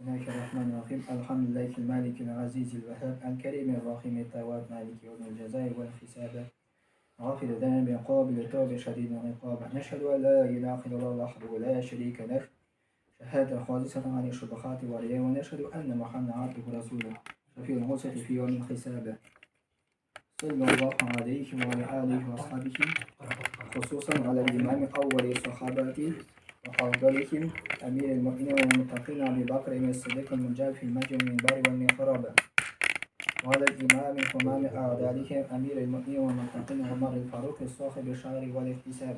Бисмиллахир-рахманир-рахим. Әлхәмдүлиллахил маликил газизил ваһһаб, әл-кәримир рахимит тавваб, малики яумил җәзаи вәл хисаб. Ғафир зәнби, кабил тәүбә, шәдидил гыйкаб. Нәшһәдү ан ла илаһа иллаллаһ вахдәһу ла шәрикә ләһ. Шәһадә халисатан ани шубахати ва рия ва нәшһәдү анна Мухаммадан абдуһу ва расулуһ. Шафиул гусати фи яумил хисаб. Саллаллаху алейхи ва аля алихи ва асхабихи, хусусан аля имами аввали сахабати ва афдалихим, амир аль-муъминин ва муттакин Аби Бакр ибн Сиддик аль-Муджаб фил маджи ва минбар ва михраб. Ва аля имами хумами а'далихим, амир аль-муъминин ва муттакин Умар аль-Фарук сахиби шари вал ихтисаб.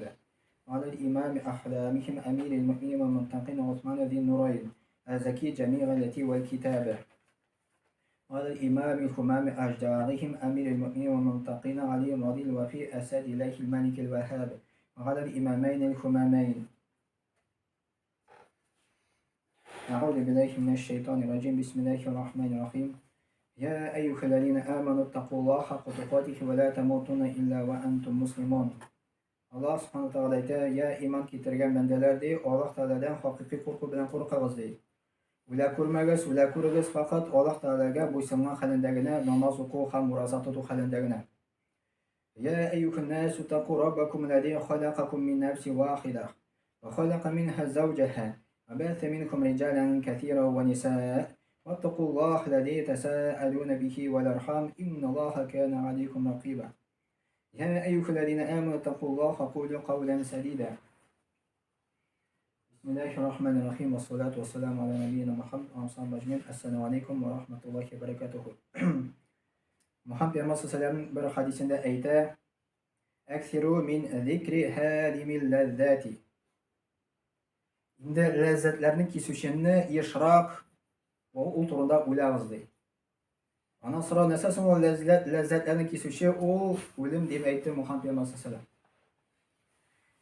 Ва аля имами ахламихим, амир аль-муъминин ва муттакин Усман зи Нурайн, азаки джами'а лати вал китаб. وعلى الإمام الخمام أجدارهم أمير المؤمنين والمتقين علي رضي الوفي أسد إليه الملك الوهاب وعلى الإمامين الخمامين. أعوذ بالله من الشيطان الرجيم. بسم الله الرحمن الرحيم. يا أيها الذين آمنوا اتقوا الله حق تقاته ولا تموتن إلا وأنتم مسلمون. Аллаһ Субхану Тәгалә әйтә, Я иман китергән бәндәләр, ди, Аллаһ Тәгаләдән хакыйкый курку белән куркыгыз, ди. Үлә күрмәгез, үлә күрегез, факат Аллаһ Тәгаләгә буйсынган хәлендә генә, намаз уку һәм ураза тоту хәлендә генә. Я әйюһән насу таку раббакум аллази халакакум мин нафсин вахида ва халака минха zawjaha ва бәثә минкум риҗалан кәсира ва нисаа ваттакуллаһ аллази тасаалуна бихи вал архам инналлаһа кана алейкум ракиба. Я әйюһәлләзина аману тақуллаһа кулю каулян садида. Бисмиллахир рахманир рахим. Вассалату вассаламу аля набийина Мухаммад ва асхабиһи ажмаин. Ассаламу алейкум ва рахматуллахи ва баракатуху. Мухаммад пәйгамбәр саллаллаху бер хадисендә әйтә: "Әксиру мин зикри һадимил ләззати". Инде ләззәтләрне кисүчене ешрак ул турында уйлагыз ди. Аннан сорау нәрсә соң ул ләззәт, ләззәтләрне кисүче ул үлем дип әйтте Мухаммад пәйгамбәр саллаллаху.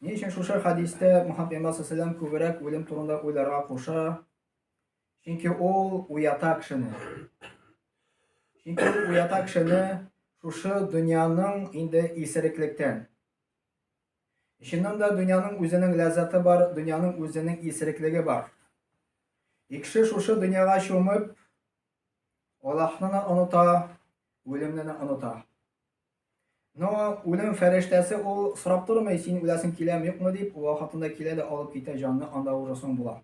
Ни өчен шушы хадистә Мухаммад пәйгамбәр саллаллаху күбрәк үлем турында уйларга куша? Чөнки ул уята кешене. Чөнки ул уята кешене шушы дөньяның инде исереклектән. Чыннан да дөньяның үзенең ләззәте бар, дөньяның үзенең исереклеге бар. И кеше шушы дөньяга чумып, Аллаһны да оныта, үлемне дә оныта. Но үлем фәрештәсе ул сорап тормый, син үләсең киләме, юкмы дип, вакытында килә дә алып китә җанны, анда уже соң була.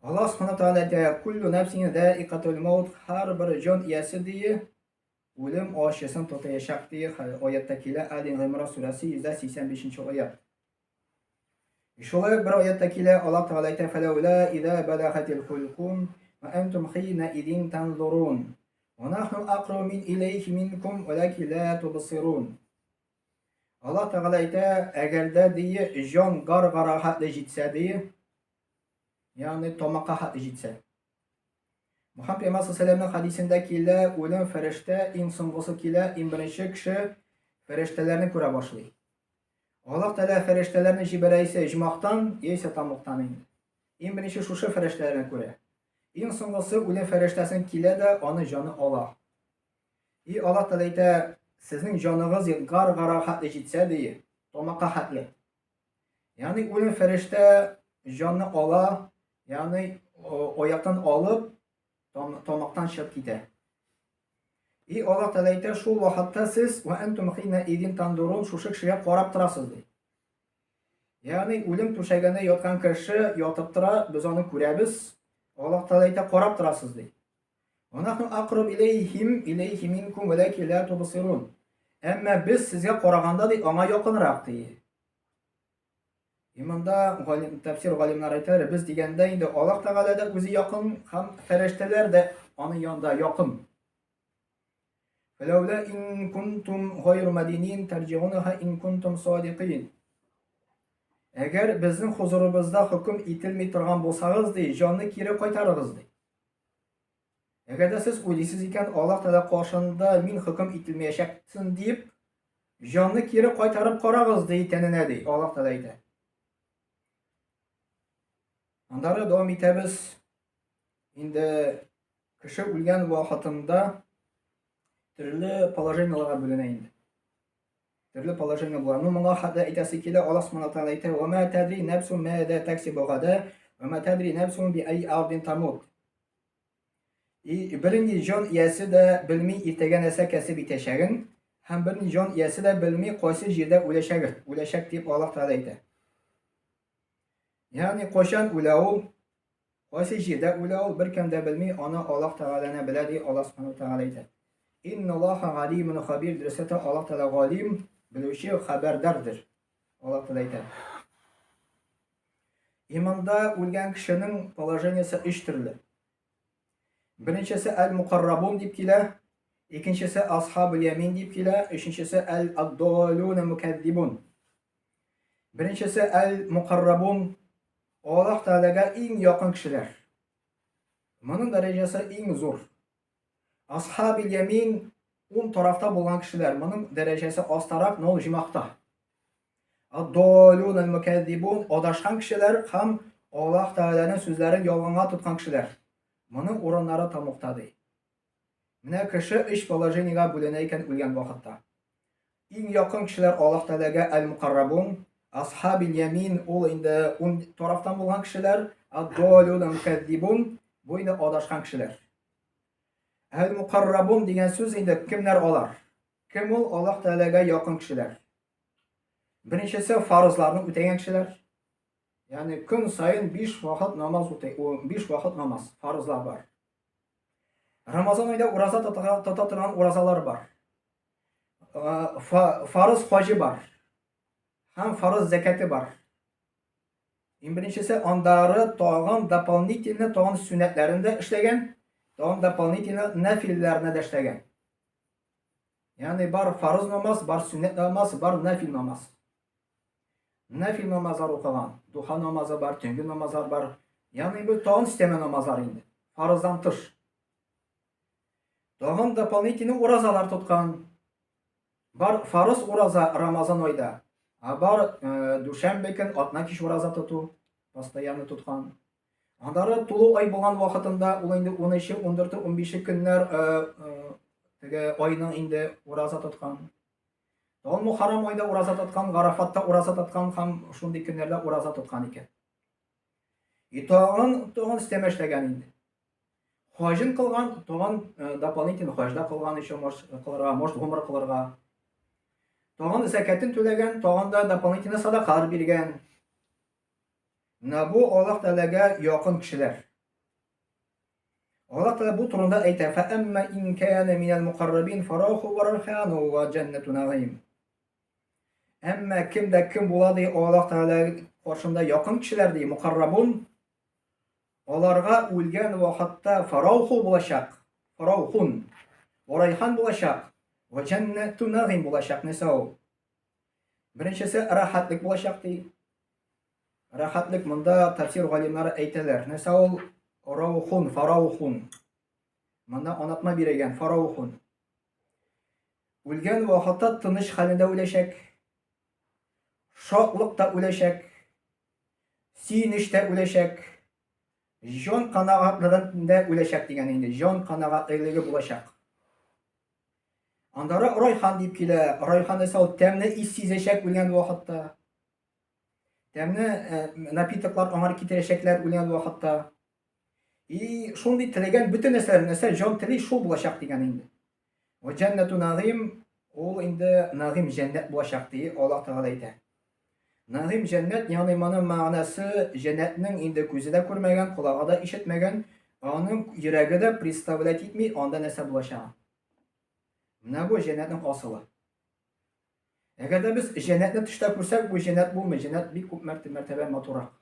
Аллаһ субхана тааля әйтә, куллу нәфсин заикатул маут, һәрбер җан иясе дие, үлем ачысын татыячак дие, аятта килә, Али Гыймран сүрәсе 185 аят. Шулай ук бер аятта килә, Аллаһ Тәгалә әйтә, "Фәләүлә иза балагатил хулкум ва антум хина идин танзурун. Ва нахну акрабу мин иләйхи минкум валакин ла тубсирун." Аллаһ Тәгалә әйтә, әгәр дә дие җан гар-гара хәтле җитсә дие, ягъни тамакка хәтле җитсә. Мухаммад пәйгамбәр саллаллаху хадисендә килә, үлем фәрештә иң соңгысы килә, иң беренче кеше фәрештәләрне күрә башлый. Аллаһ Тәгалә фәрештәләрне җибәрә исә оҗмахтан, яисә тамуктан инде. Иң беренче шушы фәрештәләрне күрә. Иң соңгысы үлем фәрештәсен килә дә аны җаны ала. И Аллаһ Тәгалә әйтә, сезнең җаныгыз гар-гара хәтле җитсә ди, тамакка хәтле. Ягъни үлем фәрештә җанны ала, ягъни аяктан алып, тамактан чыгып китә. И Аллаһ Тәгалә әйтә, шул вакытта сез ва антум хина идин тандурун шушы кешегә карап торасыз ди. Ягъни үлем түшәгенә яткан кеше ятып тора, без аны күрәбез. Аллаһ Тәгалә әйтә, карап торасыз ди. Ва нахну акраб илейхим илейхи минкум валакин ла тубсирун. Әмма без сезгә караганда ди, аңа якынрак ди. И монда галим, тәфсир галимнәр әйтәләр, без дигәндә инде Аллаһ Тәгалә дә үзе якын һәм фәрештәләр дә аның янында якын. Фәләүлә ин кунтум гайру мадинин тарҗигунаха ин кунтум садикин. Әгәр безнең хузурыбызда хөкем ителми торган булсагыз, ди, җанны кире кайтарыгыз, ди. Әгәр дә сез уйлыйсыз икән, Аллаһ Тәгалә каршында мин хөкем ителмәячәксен дип, җанны кире кайтарып карагыз, ди тәненә, ди Аллаһ Тәгалә әйтә. Аннары дәвам итәбез. Инде кеше үлгән вакытында төрле положениеләргә бүленә инде. Төрле положение була. Ну, моңа хәтта әйтәсе килә, Аллаһ Субхану Тәгалә әйтә: "Ва ма тадри нәфсу ма да таксибу гада". Вә ма тәдри нәфсун би әй ардин тамут. И бернинди җан иясе дә белми иртәгә нәрсә кәсеп итәчәген, һәм бернинди җан иясе дә белми кайсы җирдә үләчәген, үләчәк дип Аллаһ Тәгалә әйтә. Ягъни кайчан үлә ул, кайсы җирдә үлә ул, беркем дә белми, аны Аллаһ Тәгаләне белә ди Аллаһ Субхану Тәгалә әйтә. Инналлаһа галимун хабир, дөрестә Аллаһ Тәгалә галим, белүче, хәбәрдардыр. Аллаһ Тәгалә әйтә. Иманда үлгән кешенең положениесе өч төрле. Беренчесе әл-мукаррабун дип килә, икенчесе асхабул ямин дип килә, өченчесе әл-аддалун мукаддибун. Беренчесе әл-мукаррабун Аллаһ Тәгаләгә иң якын кешеләр. Моның дәрәҗәсе иң зур. Асхабил ямин ун тарафта булган кешеләр. Моның дәрәҗәсе астарак, но ул җимахта. Ад-долун аль-мукәззибун адашкан кешеләр һәм Аллаһ Тәгаләнең сүзләрен ялганга тоткан кешеләр. Моның урыннары тамукта ди. Менә кеше өч положениегә бүленә икән үлгән вакытта. Иң якын кешеләр Аллаһ Тәгаләгә әл-мукаррабун, асхабил ямин ул инде ун тарафтан булган кешеләр, ад-долун аль-мукәззибун бу инде адашкан кешеләр. Әл-мукаррабун дигән сүз инде кемнәр алар? Кем ул Аллаһ Тәгаләгә якын кешеләр? Беренчесе фарызларны үтәгән кешеләр. Ягъни көн саен 5 вакыт намаз үтә, 5 вакыт намаз, фарызлар бар. Рамазан айда ураза тота торган уразалар бар. Фарыз хаҗы бар. Һәм фарыз зәкәте бар. Иң беренчесе андары тагын дополнительно тагын сөннәтләрен дә эшләгән, тагын дополнительно нәфилләрне дә эшләгән. Ягъни бар фарыз намаз, бар сөннәт намаз, бар нәфил намаз. Нәфил намазлар укыган, духа намазы бар, төнге намазлар бар. Ягъни бу тагын өстәмә намазлар инде. Фарыздан тыш. Тагын дополнительно уразалар тоткан. Бар фарыз ураза Рамазан айда. А бар э, дүшәмбе көн атна кич ураза тоту, постоянно тоткан. Аннары тулы ай булган вакытында ул инде 13, 14, 15 көннәр э, э, теге айның инде ураза тоткан. Тагын Мухаррам айда ураза тоткан, Гарафатта ураза тоткан һәм шундый көннәрдә ураза тоткан икән. И тагын тагын өстәмә эшләгән инде. Хаҗын кылган, тагын э, дополнительно хаҗда кылган еще может кылырга, может гумр кылырга. Тагын зәкәтен түләгән, тагын да дополнительно садакалар биргән. Менә бу Аллаһ Тәгаләгә якын кешеләр. Аллаһ Тәгалә бу турында әйтә: "Фа әмма ин кана минәл мукаррабин фарауху ва райхану ва җаннату нагыйм." Әмма кем дә кем була ди Аллаһ Тәгалә каршында якын кешеләр ди, мукаррабун, аларга үлгән вакытта фарауху булачак, фараухун, ва райхан булачак, ва җаннату нагыйм булачак. Нәрсә ул? Беренчесе рәхәтлек булачак ди. Рәхәтлек монда тәфсир галимнары әйтәләр. Нәрсә ул? Раухун, фараухун. Монда анатма бирелгән фараухун. Үлгән вакытта тыныч хәлендә үләчәк. Шатлыкта үләчәк. Сөенештә үләчәк. Җан канәгатьлегендә үләчәк дигән инде. Җан канәгатьлеге булачак. Андары райхан дип килә. Райхан исә ул тәмле ис сизәчәк үлгән вакытта. Тәмле э, напитоклар аңар китерәчәкләр үлгән вакытта. И шундый теләгән бөтен нәрсәләр, нәрсә җан тели, шул булачак дигән инде. Ва җәннәту нагыйм, ул инде нагыйм җәннәт булачак ди Аллаһ Тәгалә әйтә. Нагыйм җәннәт, ягъни моның мәгънәсе җәннәтнең инде күзе дә күрмәгән, колагы да ишетмәгән, аның йөрәге дә представлять итми анда нәрсә булачагын. Менә бу җәннәтнең асылы. Әгәр дә без җәннәтне төштә күрсәк, бу җәннәт булмый, җәннәт бик күп мәртәбә матуррак.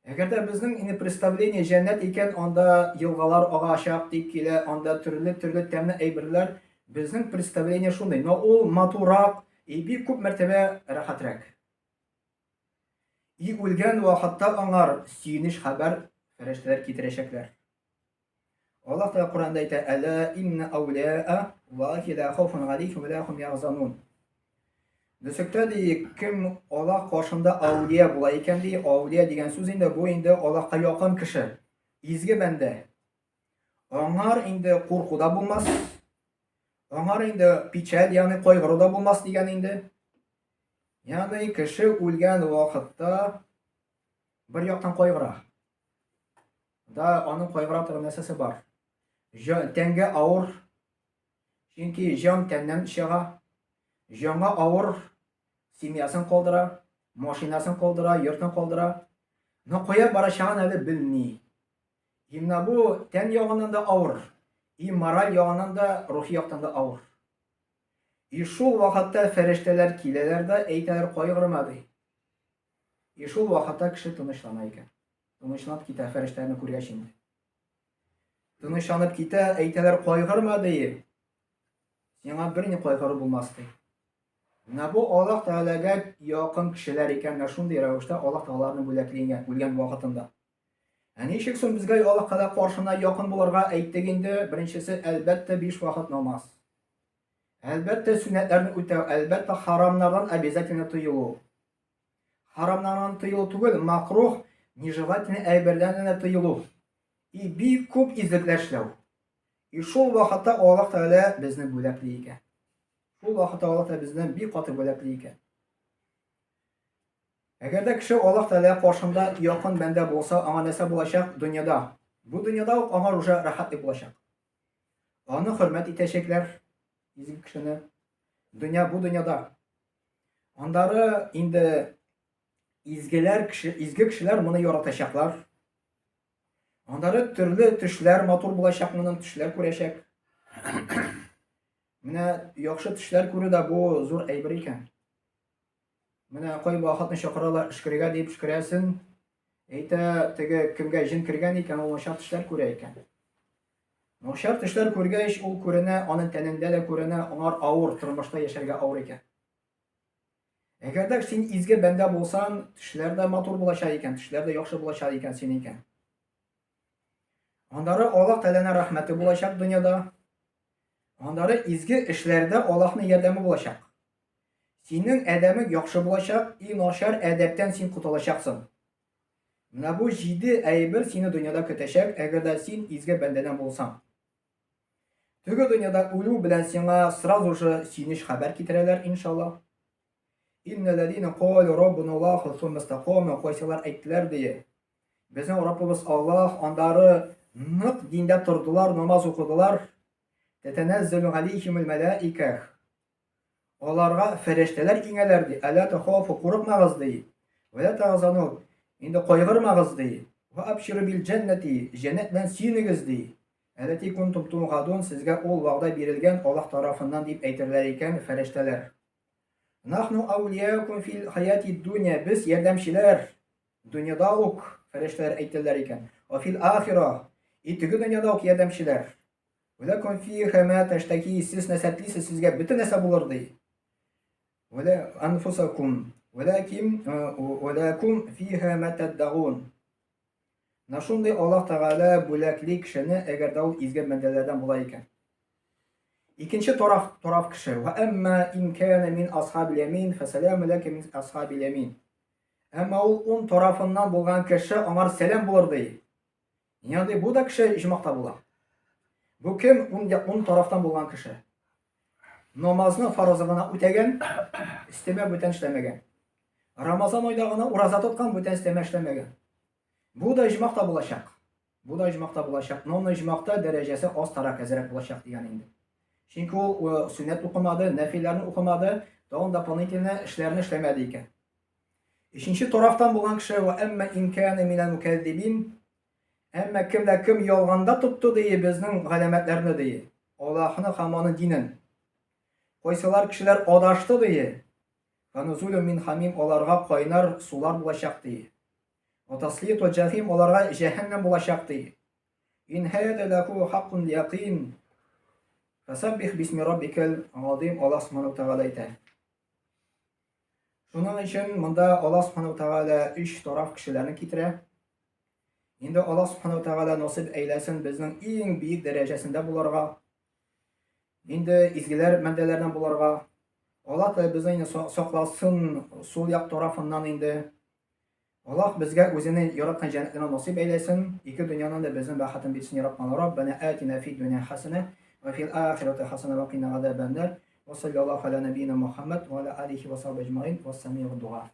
Әгәр дә безнең инде представление җәннәт икән, анда елгалар агачак дип килә, анда төрле-төрле тәмле әйберләр, безнең представление шундый. Но ул матуррак и бик күп мәртәбә рәхәтрәк. И үлгән вакытта аңар сөенеч хәбәр фәрештәләр китерәчәкләр. Аллаһ Тәгалә Коръәндә әйтә: "Әлә инна аулияа Аллаһи ла хауфун алейхим ва ла хум яхзанун." Дөсектә ди, кем Аллаһ каршында аулия була икән ди, аулия дигән сүз инде бу инде Аллаһка якын кеше, изге бәндә. Аңар инде курку да булмас, аңар инде печаль, ягъни кайгыру да булмас дигән инде. Ягъни кеше үлгән вакытта Бер яктан кайгыра. Да, аның кайгыра торган нәрсәсе бар. Җан, тәнгә авыр. Чөнки җан тәннән чыга. Җанга авыр, семьясын калдыра, машинасын калдыра, йортын калдыра. Но кая барачагын әле белми. И менә бу тән ягыннан да авыр, и мораль ягыннан да, рухи яктан да авыр. И шул вакытта фәрештәләр киләләр дә әйтәләр, кайгырма, ди. И шул вакытта кеше тынычлана икән. Тынычланып китә фәрештәләрне күргәч инде. Тынычланып китә, әйтәләр, кайгырма, ди. Сиңа берни кайгыру булмас, ди. Менә бу Аллаһ Тәгаләгә якын кешеләр икән, менә шундый рәвештә Аллаһ Тәгаләне бүләкләгән үлгән вакытында. Ә ничек соң безгә Аллаһ Тәгалә каршына якын булырга әйттек инде? Беренчесе, әлбәттә, биш вакыт намаз. Әлбәттә, сөннәтләрне үтәү, әлбәттә, харамнардан обязательно тыелу. Харамнардан тыелу түгел, макрух, нежелательный әйберләрдән дә тыелу. И бик күп изгелекләр эшләү. И шул вакытта Аллаһ Тәгалә безне бүләкли икән. Шул вакытта Аллаһ Тәгалә безне бик каты бүләкли икән. Әгәр дә кеше Аллаһ Тәгалә каршында якын бәндә булса, аңа нәрсә булачак дөньяда? Бу дөньяда ук аңа уже рәхәтлек булачак. Аны хөрмәт итәчәкләр, изге кешене. Дөнья бу дөньяда. Аннары инде изгеләр кеше, изге кешеләр моны яратачаклар. Аннары төрле төшләр матур булачак, моның төшләр күрәчәк. Менә яхшы төшләр күрү дә бу зур әйбер икән. Менә кай вакытны чакыралар өшкерергә дип өшкерәсен. Әйтә, теге кемгә җен кергән икән, ул начар төшләр күрә икән. Начар төшләр күргәч, ул күренә, аның тәнендә дә күренә, аңар авыр, тормышта яшәргә авыр икән. Әгәр дә син изге бәндә булсаң, төшләр дә матур булачак икән, төшләр дә яхшы булачак икән син икән. Аннары Аллаһ Тәгаләнең рәхмәте булачак дөньяда. Аннары изге эшләрдә Аллаһның ярдәме булачак. Синең әдәбең яхшы булачак, и начар әдәптән син котылачаксың. Менә бу җиде әйбер сине дөньяда көтәчәк, әгәр дә син изге бәндәдән булсаң. Теге дөньяда үлү белән сиңа сразу же сөенеч хәбәр китерәләр, иншаллаһ. Иннәлләзина калу раббуна Аллаһу сумма истакаму, кайсылар әйттеләр ди. Безнең Раббыбыз Аллаһ, андары нык диндә тордылар, намаз укыдылар. Тәтәнәззәлү галәйһимул мәләикә. Аларга фәрештәләр иңәләр, ди. Әлә тахафу, курыкмагыз, ди. Вә лә тахзану, инде кайгырмагыз, ди. Вә абширу бил җәннәти, җәннәт белән сөенегез, ди. Әләти кунтум тугадун, сезгә ул вәгъдә бирелгән Аллаһ тарафыннан, дип әйтерләр икән фәрештәләр. Нахну аулияукум фил хаяти дунья, без ярдәмчеләр, дөньяда ук фәрештәләр әйтерләр икән. Ва фил ахира, и теге дөньяда ук ярдәмчеләр. Вәләкум фиһа мә тәштәки, сез нәрсә телисез, сезгә бөтен нәрсә булыр, ди. Вәлә анфусакум, вәләким, вәләкум фиһа мә тәддагун. Менә шундый Аллаһ Тәгалә бүләкли кешене, әгәр дә ул изге бәндәләрдән була икән. Икенче тараф, тараф кеше. Ва әмма ин кана мин асхабил ямин, фәсәламу ләкә мин асхабил ямин. Әмма ул ун тарафыннан булган кеше аңар сәлам булыр, ди. Ягъни бу да кеше иҗмакта була. Бу кем? Ун, ун тарафтан булган кеше. Намазны фарызы гына үтәгән, өстәмә бүтән эшләмәгән. Рамазан айда гына ураза тоткан, бүтән өстәмә эшләмәгән. Бу да иҗмакта булачак. Бу да иҗмакта булачак. Но иҗмакта дәрәҗәсе аз тарак әзрәк булачак дигән инде. Чөнки ул э, сөннәт укымады, нәфилләрне укымады, тагын дополнительно эшләрне эшләмәде икән. Өченче тарафтан булган кеше ва әмма ин кана минәл мукәззибин әмма кем дә кем ялганда тотты ди безнең галәмәтләрне ди Аллаһны һәм аның динен. Кайсылар кешеләр адашты ди. Фанузулю мин хамим аларга кайнар сулар булачак ди. Ватаслиту җәхим аларга җәһәннәм булачак ди. Ин һәдә ләху хаккун якин. Фасаббих бисми раббикал азим Аллаһ субхану тәгалә әйтә. Шуның өчен монда Аллаһ Субхану Тәгалә өч тараф кешеләрне китерә. Инде Аллаһ Субхану Тәгалә насыйп әйләсен безнең иң биек дәрәҗәсендә буларга. Инде изгеләр бәндәләрдән буларга. Аллаһ Тәгалә безне инде сакласын сул як тарафыннан инде. Аллаһ безгә үзенең яраткан җәннәтенә насыйп әйләсен, ике дөньяның да безнең бәхетен бирсен, я Раббана. Раббана атина фид дөнья хасана ва фил ахирати хасана ва кина азабаннар. Ва саллаллаху аля набийна Мухаммад ва аля алихи ва сахбихи аҗмаин. Ва сами'у дуа.